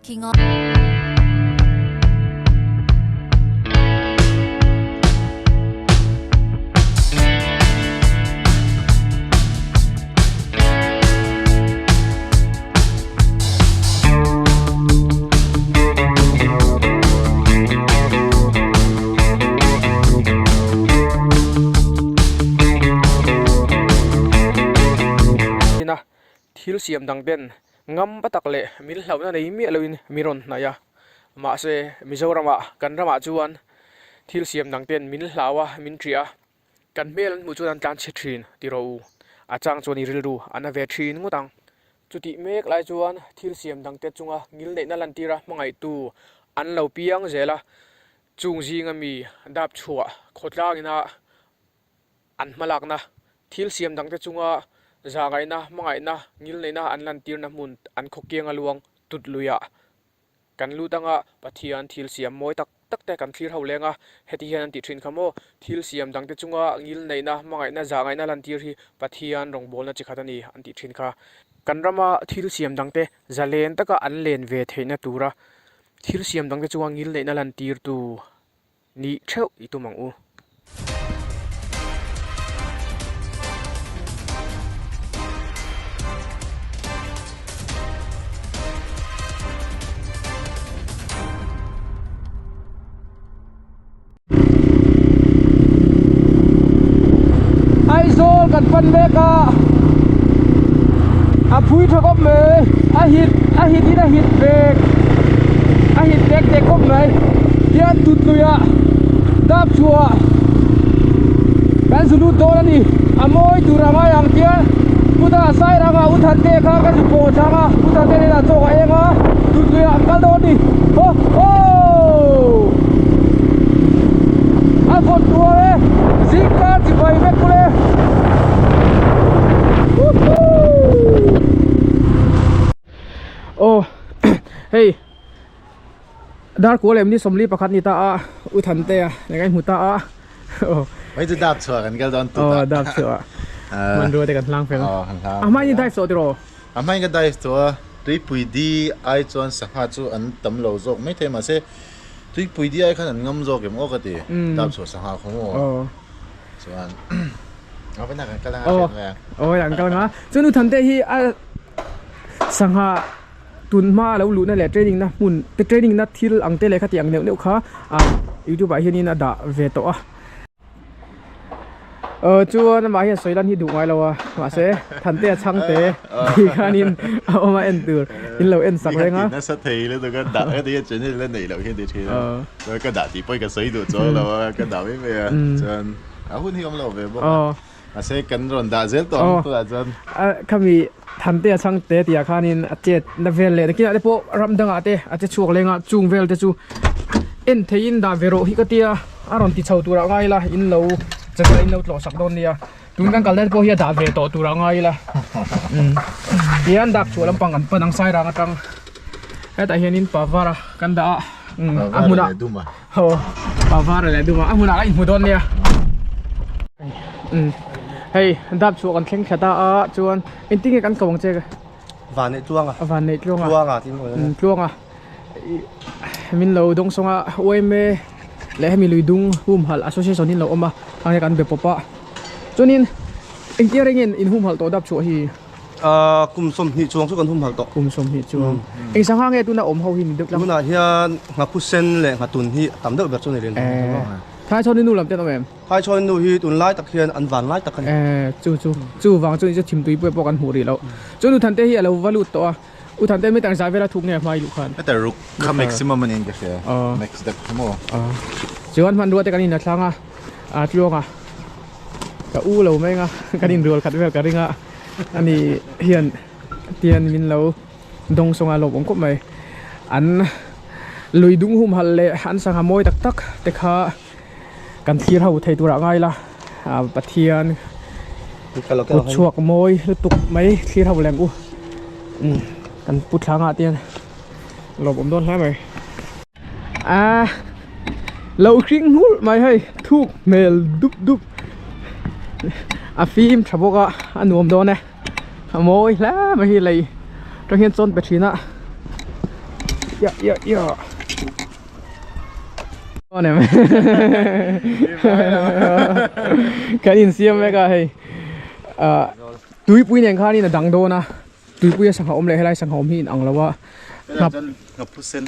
Ki ngā. Thil siam dang ten ngam pa tak leh min hlauhna nei miah loin mi rawn hnaih a. Mahse, Mizoramah kan ramah chuan thil siam dang ten min hlau a, min ṭiah a. Kan hmel an hmuh chuan an tlan chhe ṭhin ti rawh u. A chang chuan i rilru a na ve ṭhin ngawt ang. Chutih mek lai chuan thil siam dang te chunga ngilneihna lantira hmangaihtu an lo piang zel a. Chung zinga mi dap chhuah khawtlangina an hmalakna, thil siam dangte chunga zahngaihna, hmangaihna, ngilneihna an lantirna hmun an khawkianga luang tut luiah kan lut anga Pathian thil siam mawi tak tak te kan thlir ho leng a, heti hian an tih thin kha maw, thil siam dangte chunga ngilneihna, hmangaihna, zahngaihna lantir hi Pathian rawngbawlna chi khat a ni an tih thin kha. Kan rama thil siam dangte zalen taka an len ve theihna tura thil siam dangte chunga ngilneihna lantirtu Nih theuh i tum ang u. Aizawl kan pan mek a a phui tha khawp mai a hit a hit in a hit vek a hit tek tek khawp mai hian tut luiah dap chhuah kan zu lut dawn a ni a mawi tur a ngai ang tian chutah sairanga u thante kha ka zu pawh thlang a u thante nen ah chaw a eng a tut luiah an kal dawn a ni haw haw a vawt rual e zingkar chibai vek kule aw hei dar kual em ni 41 ni ta a u Thantea eng a hmu ta a aw Mai chu dap chhuah kan kal dawn tut a aw dap chhuah hmanrua te kan hlang fel aw kan hlang a hma in dive tawh tiraw a hma in ka dive tawh a tuipui di ai chuan sangha chu an tam lo zawk maithei mahse tuipui di ai khan an ngam zawk em aw ka ti dap chhuah sangha khaw maw chuan a vena kan kal anga hriat mai ang aw an kal anga chuan u Thante hi a sangha tun hma a lo luhna leh training na hmun te training na thil ang te leh khati ang neuh neuh kha ah youtube ah hianin a dah ve tawh a aw chuan amah hian sawi lan hi duh ngai lo a mahse Thante a chhang te tih khanin a awm a en tur in lo en sak reng a nasa thei lutuk a dah ka ti a channel la neih loh hian ti thin a chuan ka dah tih pawh ka sawi duh chuang lo a ka dah mai mai a chuan a hun hi awm lo ve bawk a mahse kan rawn dah zel tawh ang tunah chuan khami Thante a chhang te tih ah khanin a chet na vel leh nakinah te pawh ram dangah te a che chhuak leng a chung vel te chu en theiin dah ve rawh hi ka tia a rawn ti chho turah ngai ila in lo channel in lo tlawh sak dawn nia tun kan kal na te pawh hi a dah ve tawh turah ngai ila tihian dak chhuah lampang kan pan ang sairang atang hetah hianin pavara kan dah a a hmunah Ho pavara leh duma a hmunah ka inhmu dawn nia hei dap chhuah kan thleng thla ta a chuan engtin nge kan ko ang che van neih tluanga van neih tluanga tluanga tin ko tluanga min lo dawng sawnga UMA leh hemi lui dung humhalh association in lo awm a hang hian kan be pawp a chuanin engtia rengin in humhalh tawh dap chhuah hi Kum 20 chuang chu kan humhalh tawh. Kum 20 chuang. Eng sangha nge tuna awm ho hi ni deuh tlang? Tunah hian nghakhu sen leh nghatun hi a tam deuh ber chu ni rin. Thaichhawni nu lam te an awm em? Thaichhawni nu hi tun lai tak hian an van lai tak a ni. Chu chu chu vang chu ni chu thimtui pawh pawh kan hmuh rih loh. Chuan U Thante hi a lo va lut tawh a. U Thante meter zah vela thuk nge hmai luh khan? Meter ruk kha maximum a niin ka hria. Max deuh kha maw? Chuan hmanrua te kan in a thlang a, a tluang a. Ka u lo mai anga kan inrual khat vel ka ring a ani hian tian min lo dawng sawng a lawm awm khawp mai an lui dung humhalh leh an sangha mawi tak tak te kha kan thlir ho thei turah ngai la ah Pathian kut chhuak mawi lutuk mai thlir ho lem u kan pu thlangah te hian lawm awm dawn hle mai. A lo hring nghulh mai hei thuk hmel dup dup a fim tha bawk a a nuam dawn e a mawi hle mai hi lei tang hian chawn pe thin a. Ya ya ya. Kan insiam mek a hei tuipui nen khanin a dang dawn a tuipui a sangha awm leh helai sangha awm hi inang lo a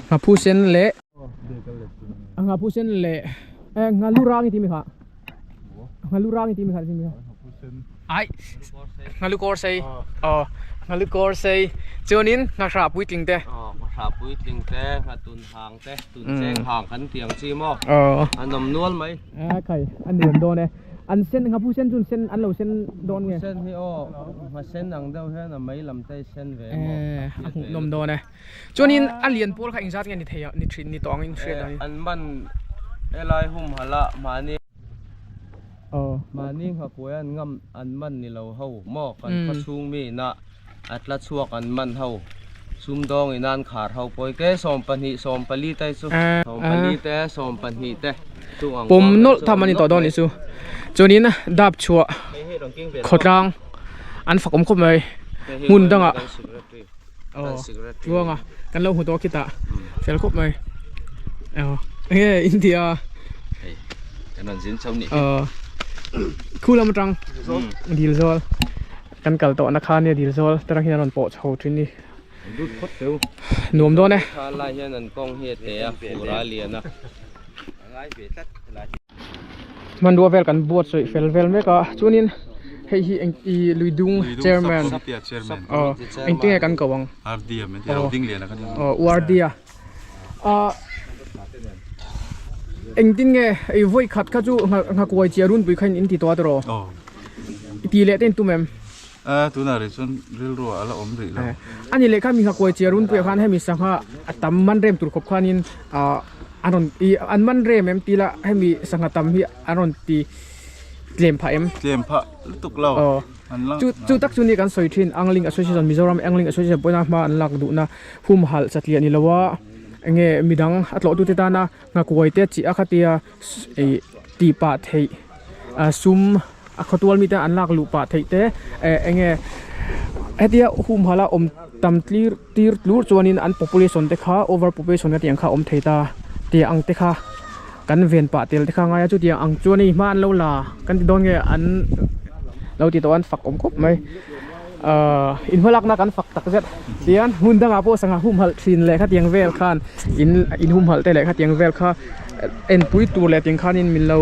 nghaphu sen leh nghaphu sen leh nghalu rang i tih mi kha nghalu rang i tih mi kha ai nghalu kawr sei aw nghalu kawr sei chuanin nghahrah puitling te aw nghahrah puitling te nghatun hang te tun cheng hang kan tih ang chi maw an awm nual mai a khai a nuam dawn e an sen nghapu sen chu sen an lo sen dawn nge sen hi aw ngha sen ang deuh hian a mei lam te sen ve maw a hmuhnawm dawn e Chuanin a lian pawl kha engzat nge ni thei a ni thin ni tawh angin hriat ang. An man helai humhalh a mahni mahni nghakuai an ngam an man ni lo ho maw kan khaw chhung mi ina a tla chhuak an man ho sumdawng ina an khar ho pawi ke 12 14 te chu 14 te 12 te chung ang pawm nawlh tham a ni tawh dawn nih chu chuanin dap chhuah khawtlang an fak awm khawp mai hmun dangah. Aw tluanga kan lo hmu tawh khitah fel khawp mai aw enge India hei kan rawn zin chho nih aw khu lam atang dil zawl kan kal tawh na kha nia dil zawl tarang hian a rawn pawh chho thin ni lut phawt teu nuam dawn e kha lai hian an kawng hi a te a fur a lian a a ngai ve tlat helai hi. Hmanrua vel kan buatsawi fel vel mek a chuanin hei hi eng ih lui dung chairman aw engtin nge kan ko ang aw aw URD a ah engtin nge ih vawi khat kha chu nghakuai chiah runpui kha in ti tawh a tiraw i ti leh te in tum em? A tunah rih chuan rilru ah a la awm rih lo. A ni leh kha mi nghakuai chiah runpui ah khan hemi sangha a tam man rem tur khawp khanin ah an rawn ih an man rem em tila hemi sangha tam hi an rawn ti tlem phah em? Tlem phah lutuk lo. Aw chu chu tak chu ni kan sawi thin Angling Association Mizoram Angling Association pawhin a hma an lak duhna humhalh satliah ni lo a enge midang a tlawh tute tana nghakuai te chi a khatia ih tih pah theih ah sum a khawtual mite an lak luh pah theih te eh enge hetia humhalh a awm tam tlir tir tlur chuanin an population te kha over population ka tih ang kha a awm thei ta tih ang te kha kan ven pah tel te kha a ngai a chutiang ang chuan hei hma an lo la kan ti dawn nge an lo ti tawh a an fak awm khawp mai. Ahh in hmalakna kan fak tak zet tian hmun dangah pawh sangha humhalh thin leh khatiang vel khan in in humhalh te leh khatiang vel kha enpui tur leh tiang khanin min lo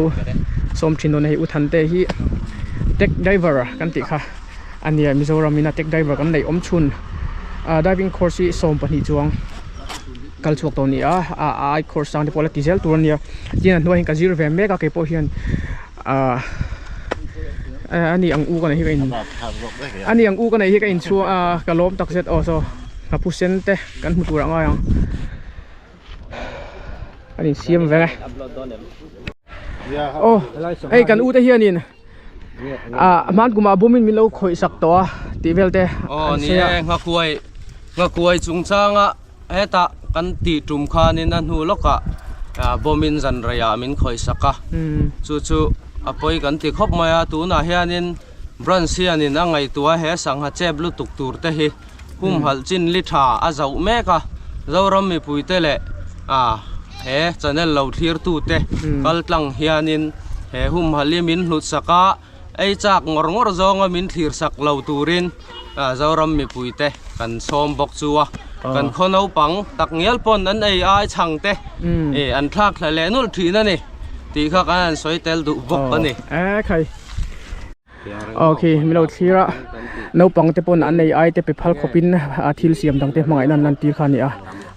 sawm thin dawn a hei u Thante hi tech driver kan tih kha a nia Mizoram ina tech driver kan neih awm chhun ah diving course hi 12 chuang kal chhuak tawh a ni a a ai course sang te pawh a la ti zel tur a nia tin a hnuaiah hian ka zir ve mek a keipawh hian. Ah ani ang u ka nei hi ka in ani ang u ka nei hi ka in chhuang a ka lawm tak zet aw saw nghapu sen te kan hmu tur a ngai ang an in siam veng e aw hei kan u te hianin ah hman kumah bawmin min lo khawih sak tawh a tih vel te aw ni e nghakuai nghakuai chungchanga Hetah kan tih tum khanin a hnu lawkah bawmin zan reiah min khawih sak a, chu chu a pawi kan ti khawp mai a, tunah hianin branch hianin a ngaihtuah he sangha chep lutuk tur te hi humhalh chin li tha a zauh mek a, Zoram mipuite leh he channel lo thlirtute kal tlang hianin he humhalh hi min hlut sak a. Ei chak ngawr ngawr zawnga min thlir sak lo turin Zoram mipuite kan sawm bawk chu a, kan khaw naupang tak ngial pawn an ei ai chhang te an thlak thla leh nulh thin a ni tih kha kan han sawi tel duh bawk a ni. E khai ok min lo thlir a naupang te pawn an ei ai te pe phal khawpin thil siam dang te hmangaihna an lan tir kha a ni a.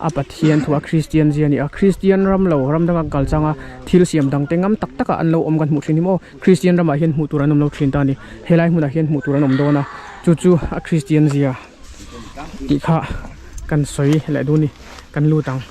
A Pathian thu a Kristian zia a ni a Kristian ram lo ram danga kal changa thil siam dang te ngam tak taka an lo awm kan hmuh thin hi maw Kristian ramah hian hmuh tur an awm lo thin ta a ni helai hmunah hian hmuh tur an awm dawn a chu chu a Kristian zia tih kha kan sawi leh duh a ni kan lut ang.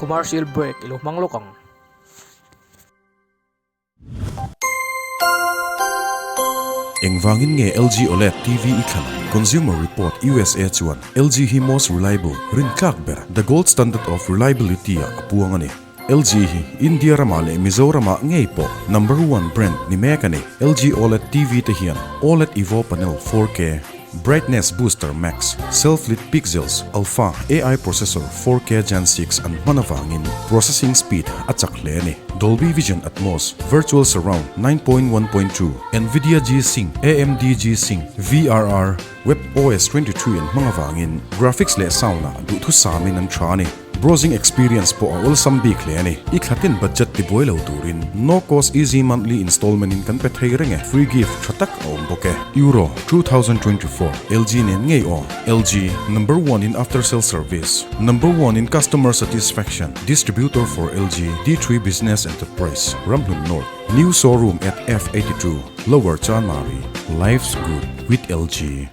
Commercial break ilo hmang lawk ang. Engvangin nge LG OLED TV i thlan ang? Consumer Report usa chuan LG hi most reliable, rintlak ber, the gold standard of reliability ah a puang a ni. LG hi India ramah leh Mizoramah ngei pawh number one brand ni mek a ni. LG OLED TV te hian OLED Evo panel 4K, Brightness Booster Max, Self-Lit Pixels, Alpha AI Processor 4K Gen 6 an hman avangin processing speed a chak hle a ni. Dolby Vision Atmos, Virtual Surround 9.1.2, Nvidia G-Sync, AMD G-Sync, VRR, WebOS 23 an hmang avangin graphics leh sound-ah duhthusamin an tha a ni. Browsing experience pawh a awlsam bik hle a ni. I thlatin budget ti buai lo turin no cost easy monthly installment in kan pe thei reng e. Free gift tha tak a awm bawk e. Euro 2024 LG nen ngei aw. LG, number one in after sale service, number one in customer satisfaction, distributor for LG, D3 Business Enterprise, Ramhlun North, new showroom at F82, Lower Chanmari. Life's good with LG.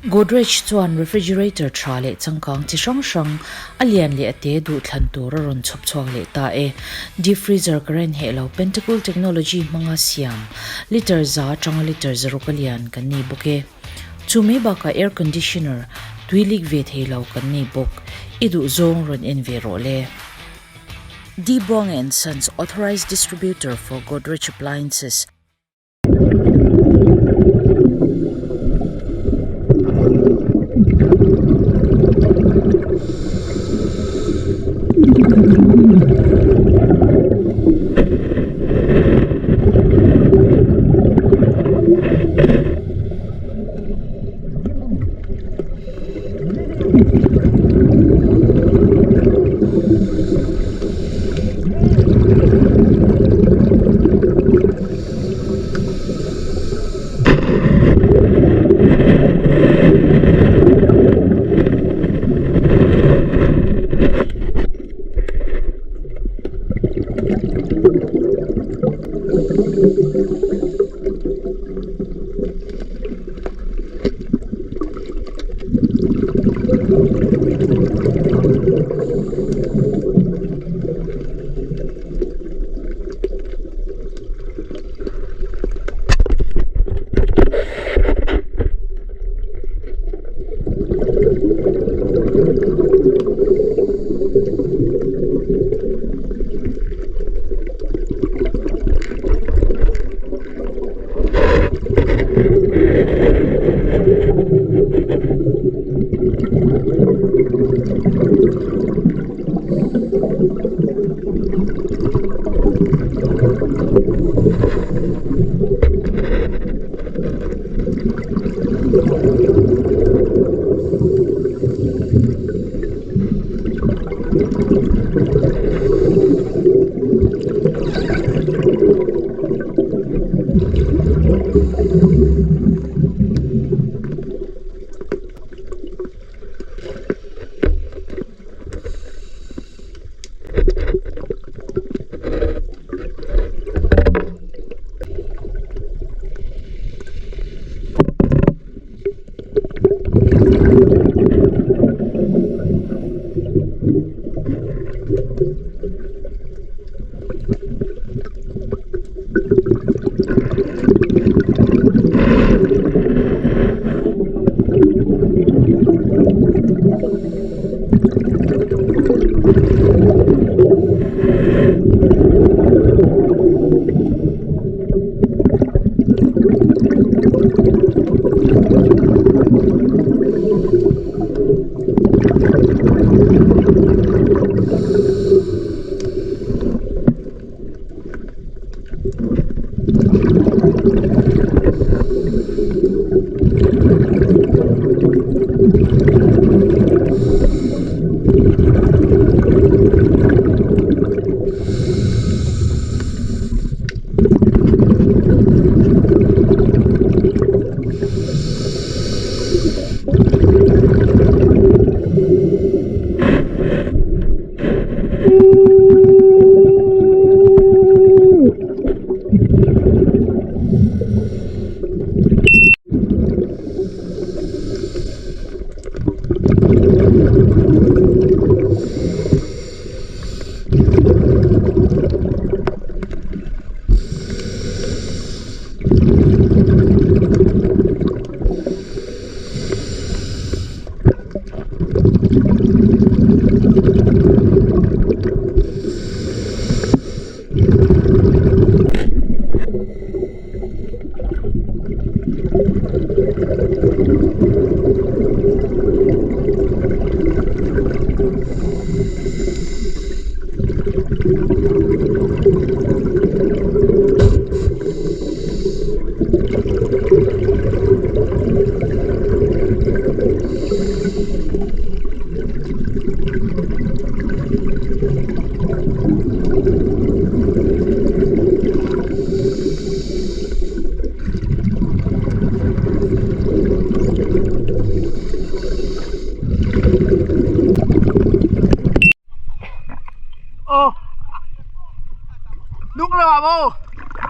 Godrej chuan refrigerator tha leh changkang chi hrang hrang a lian leh a te duh thlan tur a rawn chhawp chhuak leh ta e. Deep freezer current heh lo Pentacool technology hmanga siam litre za atanga litre zaruk a lian kan nei bawk e. Chu mai bakah air conditioner tui lik ve thei lo kan nei bawk. I duh zawng rawn en ve rawh le. D Buang and Sons authorised distributor for Godrej appliances.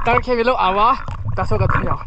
Tar khian min lo au a tah sawn ka thei ang.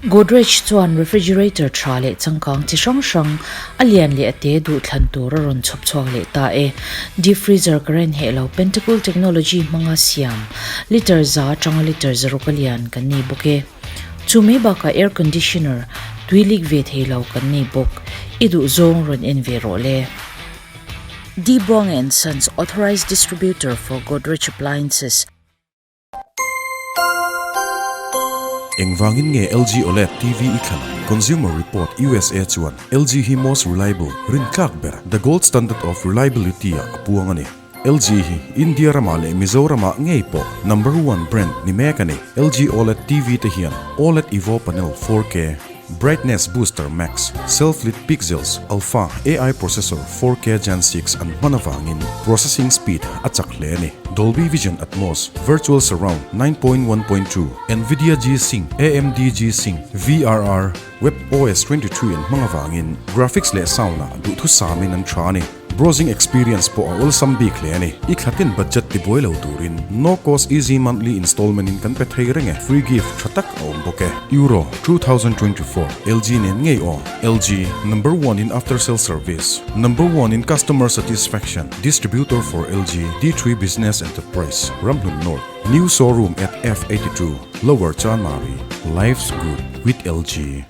Godrej chuan refrigerator tha leh changkang chi hrang hrang, a lian leh a te duh thlan tur a rawn chhawp chhuak leh ta e. Deep freezer current heh lo Pentacool technology hmanga siam litre za atanga litre zaruk a lian kan nei bawk e. Chu mai bakah air conditioner tui lik ve thei lo kan nei bawk. I duh zawng rawn en ve rawh le. D Buang and Sons Authorized Distributor for Godrej Appliances. Engvangin nge LG OLED TV i thlan ang? Consumer Report usa chuan LG hi most reliable, rintlak ber, the gold standard of reliability ah a puang a ni. LG hi India ramah leh Mizoramah ngei pawh number one brand ni mek a ni. LG OLED TV te hian OLED Evo panel 4K, Brightness Booster Max, Self-Lit Pixels, Alpha AI Processor 4K Gen 6 an hman avangin processing speed a chak hle a ni. Dolby Vision Atmos, Virtual Surround 9.1.2, Nvidia G-Sync, AMD G-Sync, VRR, WebOS 23 an hmang avangin graphics leh sound-ah duhthusamin an tha a ni. Browsing experience pawh a awlsam bik hle a ni. I thlatin budget tibuai lo turin no cost easy monthly installment in kan pe thei reng e. Free gift tha tak a awm bawk e. Euro 2024 LG nen ngei aw. LG, number one in after sale service, number one in customer satisfaction, distributor for LG, D3 Business Enterprise, Ramhlun North, new showroom at F82, Lower Chanmari. Life's good with LG.